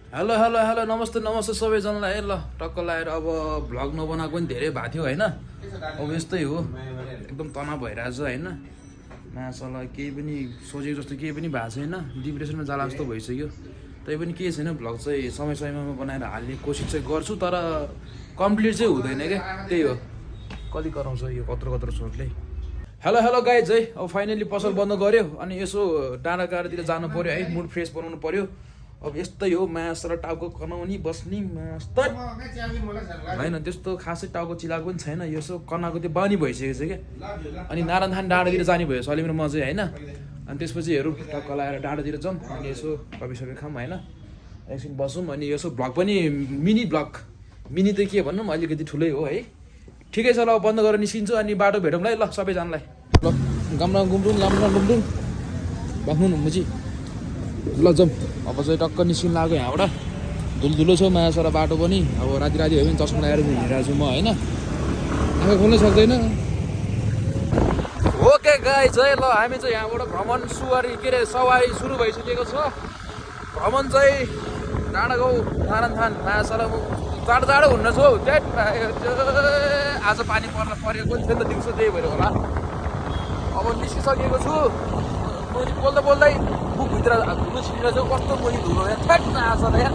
Hello hello hello नमस्ते नमस्ते सबैजनालाई ल टक्क लगाएर अब भ्लग नबनाएको पनि धेरै भएको थियो होइन। अब यस्तै हो, एकदम तनाव भइरहेछ होइन। मासला केही पनि सोचेको जस्तो केही पनि भएको छैन, डिप्रेसनमा जाला जस्तो भइसक्यो। तै पनि केही छैन, भ्लग चाहिँ समय समयमा बनाएर हाल्ने कोसिस चाहिँ गर्छु, तर कम्प्लिट चाहिँ हुँदैन क्या। त्यही हो, कति कराउँछ यो कत्रो कत्रो सोचले। हेलो हेलो गाइज है, अब फाइनली पसल बन्द गऱ्यो अनि यसो डाँडा काँडातिर जानु पऱ्यो है, मुड फ्रेस बनाउनु पऱ्यो। अब यस्तै हो, मास र टाउको कनाउने बस्ने मास त होइन, त्यस्तो खासै टाउको चिलाएको पनि छैन। यसो कनाको त्यो बानी भइसकेको छ क्या। अनि नारायण डाँडातिर जाने भयो सलिम र म चाहिँ होइन। अनि त्यसपछि हेरौँ टक्क लगाएर डाँडातिर जाउँ अनि यसो कफी सफी खाऊँ होइन, एकछिन बसौँ अनि यसो भ्लग पनि मिनी भ्लग, मिनी त के भनौँ अलिकति ठुलै हो है। ठिकै छ, ल बन्द गरेर निस्किन्छु अनि बाटो भेटौँ ल सबैजनालाई। ल गाम्ला गुम्रुङ बाख्नु मुजी ल जाउँ। अब चाहिँ टक्क निस्किनु लाग्यो यहाँबाट, धुलो छ मायासरा बाटो पनि। अब राति भयो भने चस्मा लगाएर हिँडिरहेको छु म होइन, आँखा खोल्नै सक्दैन। ओके गाइज है, ल हामी चाहिँ यहाँबाट भ्रमण सवारी सुरु भइसकेको छ। भ्रमण चाहिँ डाँडागाउँ नारायण मायासरा जाडो हुन्न छु हौ। आज पानी परेको पनि थियो नि त दिउँसो, त्यही भएर होला। अब निस्किसकेको छु, बोल्दै बोल्दै बुकभित्र धुलो छिरेर चाहिँ कस्तो मुनि धुलो यहाँ ठ्याक आएको छ यहाँ।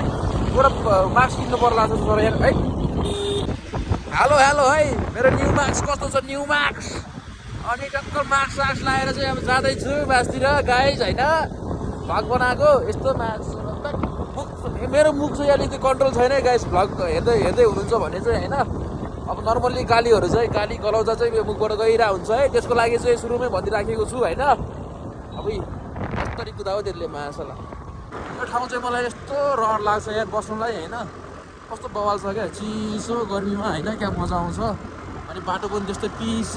एउटा मास्क किन्नु पर्ला जस्तो छ यहाँ है। हेलो हेलो है, मेरो न्यु मास्क कस्तो छ, न्यु मास्क। अनि टक्क मास्क लगाएर चाहिँ अब जाँदैछु बासतिर गाइज होइन, भ्लग बनाएको यस्तो मास्क। मेरो मुख चाहिँ अलिकति कन्ट्रोल छैन है गाइज, भ्लग हेर्दै हुनुहुन्छ भने चाहिँ होइन। अब नर्मल्ली गालीहरू चाहिँ गाली गलौजा चाहिँ यो मुखबाट गइरहेको हुन्छ है, त्यसको लागि चाहिँ सुरुमै भनिराखेको छु होइन। अब कस्तरी कुदायो त्यसले मासला। यो ठाउँ चाहिँ मलाई यस्तो रहर लाग्छ यहाँ बस्नुलाई होइन, कस्तो बवाल छ क्या, चिसो गर्मीमा होइन, क्या मजा आउँछ। अनि बाटो पनि त्यस्तै पिस छ।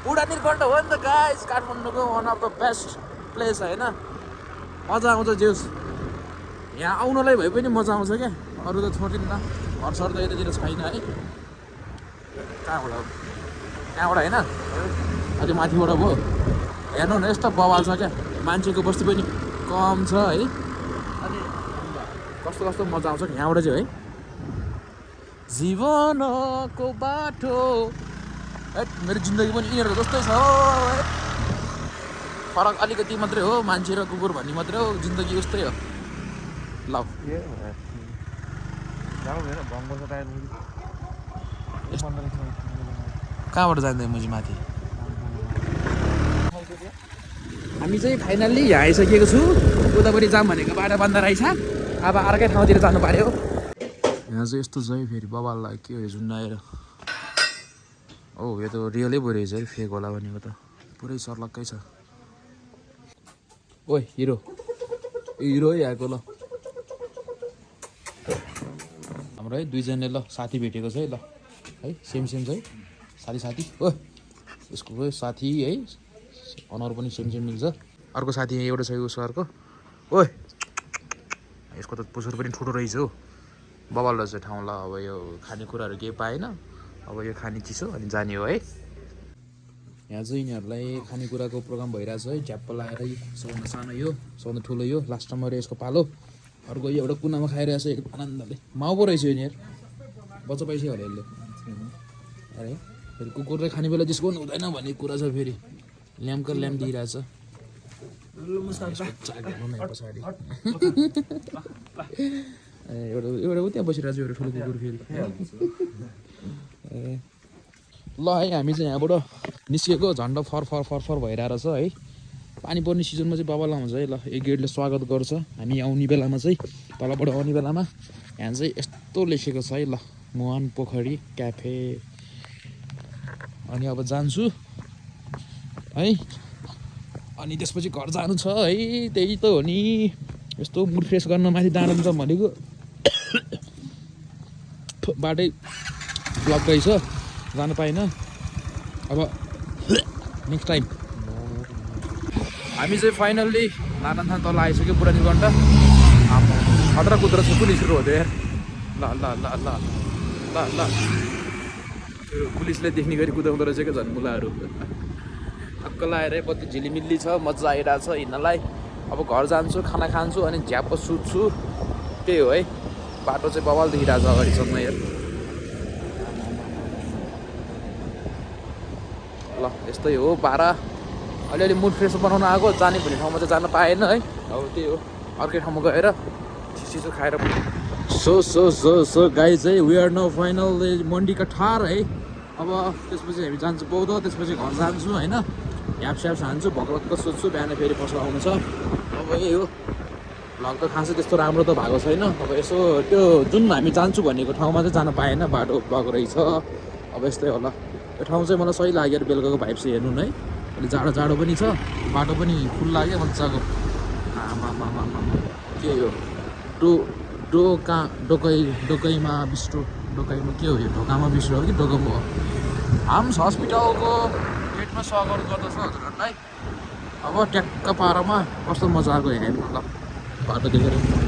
बुढा नीलकण्ठ हो नि त गाइज, काठमाडौँको one of the best place होइन, मजा आउँछ जेउस। यहाँ आउनलाई भए पनि मजा आउँछ क्या, अरू त छोडिन्न। घरसर त यतातिर छैन है, कहाँबाट होइन, अलि माथिबाट भयो। हेर्नु न यस्तो बवाल छ क्या, मान्छेको बस्ती पनि कम छ है। अनि कस्तो कस्तो मजा आउँछ यहाँबाट चाहिँ है। जीवनको बाटो है, मेरो जिन्दगी पनि यिनीहरूको जस्तै छ है। फरक अलिकति मात्रै हो, मान्छे र कुकुर भन्ने मात्रै हो, जिन्दगी उस्तै हो। ल कहाँबाट जाँदै मुजी माथि? हामी चाहिँ फाइनल्ली यहाँ आइसकेको छु। उतापट्टि जाऊँ भनेको बाटो बन्द रहेछ, अब अर्कै ठाउँतिर जानु पर्यो। यहाँ चाहिँ यस्तो छ है, फेरि बबाल लाग्यो के हो झुन्डाएर। ओ यो त रियलै पो रहेछ है, फेक होला भनेको त पुरै सर्लक्कै छ। ओइ हिरो हिरो है आएको ल हाम्रो है, दुईजनाले ल साथी भेटेको छ है, ल है सेम छ है साथी। ओ यसको साथी है, अनुहार पनि सेम मिल्छ। अर्को साथी यहाँ एउटा छ, उसको अर्को। ओइ यसको त पुछर पनि ठुलो रहेछ हौ, बबाल रहेछ ठाउँ। ल अब यो खानेकुराहरू केही पाएन, अब यो खाने चिसो अनि जाने हो है। यहाँ चाहिँ यिनीहरूलाई खानेकुराको प्रोग्राम भइरहेछ है, झ्याप्प लगाएर सबभन्दा सानो यो, सबभन्दा ठुलो यो, लास्ट नम्बर यसको पालो। अर्को यो एउटा कुनामा खाइरहेछ एकदम आनन्दले, माउ पो रहेछ यिनीहरू, बच्चा पाइसक्यो होला यसले। अरे फेरि कुकुरले खाने बेला त्यसको पनि हुँदैन भन्ने कुरा छ, फेरि ल्याम्प दिइरहेछ पछाडि। एउटा त्यहाँ बसिरहेछ एउटा ठुलो कुकुर फेरि। ल है हामी चाहिँ यहाँबाट निस्किएको, झन्डा फर भइरहेको छ है। पानी पर्ने सिजनमा चाहिँ बबाल आउँछ है। ल एक गेटले स्वागत गर्छ हामी आउने बेलामा चाहिँ, तलबाट आउने बेलामा। यहाँ चाहिँ यस्तो लेखेको छ है, ल मोहन पोखरी क्याफे। अनि अब जान्छु है, अनि त्यसपछि घर जानु छ है। त्यही त हो नि, यस्तो मुड फ्रेस गर्न माथि डाँडा छ भनेको। बाटै ब्लक रहेछ, जानु पाएन। अब नेक्स्ट टाइम हामी चाहिँ फाइनल्ली नारायण तल आइसक्यो, बुढा नीलकण्ठ। खतरा कुद्रा छ, पुलिसहरू हो त्यो। ल ल ल ल ल ल पुलिसले देख्ने गरी कुदाउँदो रहेछ क्या झन् मुलाहरू। टक्क लगाएर कति झिलिमिल्ली छ, मजा आइरहेको छ हिँड्नलाई। अब घर जान्छु, खाना खान्छु अनि झ्याप्प सुत्छु। त्यही हो है बाटो चाहिँ बवाल देखिरहेको छ अगाडिसम्म हेर ल यस्तै हो 12 अलिअलि मुड फ्रेस बनाउन आएको जाने भन्ने ठाउँमा चाहिँ जान पाएन है अब त्यही हो अर्कै ठाउँमा गएर चिसो खाएर सो गाइज है वी आर नाउ फाइनल मन्डीका ठार है अब त्यसपछि हामी जान्छौँ बौद्ध त्यसपछि घर जान्छु होइन ह्यापस्याप खान्छु भगवतको सोध्छु बिहान फेरि पसल आउनु छ अब यही हो भ्लग त खासै त्यस्तो राम्रो त भएको छैन अब यसो त्यो जुन हामी जान्छु भनेको ठाउँमा चाहिँ जान पाएन बाटो ब्लक रहेछ अब यस्तै होला यो ठाउँ चाहिँ मलाई सही लाग्यो बेलुकाको भाइब चाहिँ हेर्नु है अहिले जाडो पनि छ बाटो पनि फुल लाग्यो मजाको के हो डोकैमा बिस्ट्रो डोकैमा के हो यो ढोकामा बिस्ट्रो हो कि डोकामा हो हाम्स हस्पिटलको गेटमा स्वागत गर्दछ हजुरहरूलाई अब ट्याक्क पारामा कस्तो मजाको हेर्नु ल बाटो देखेर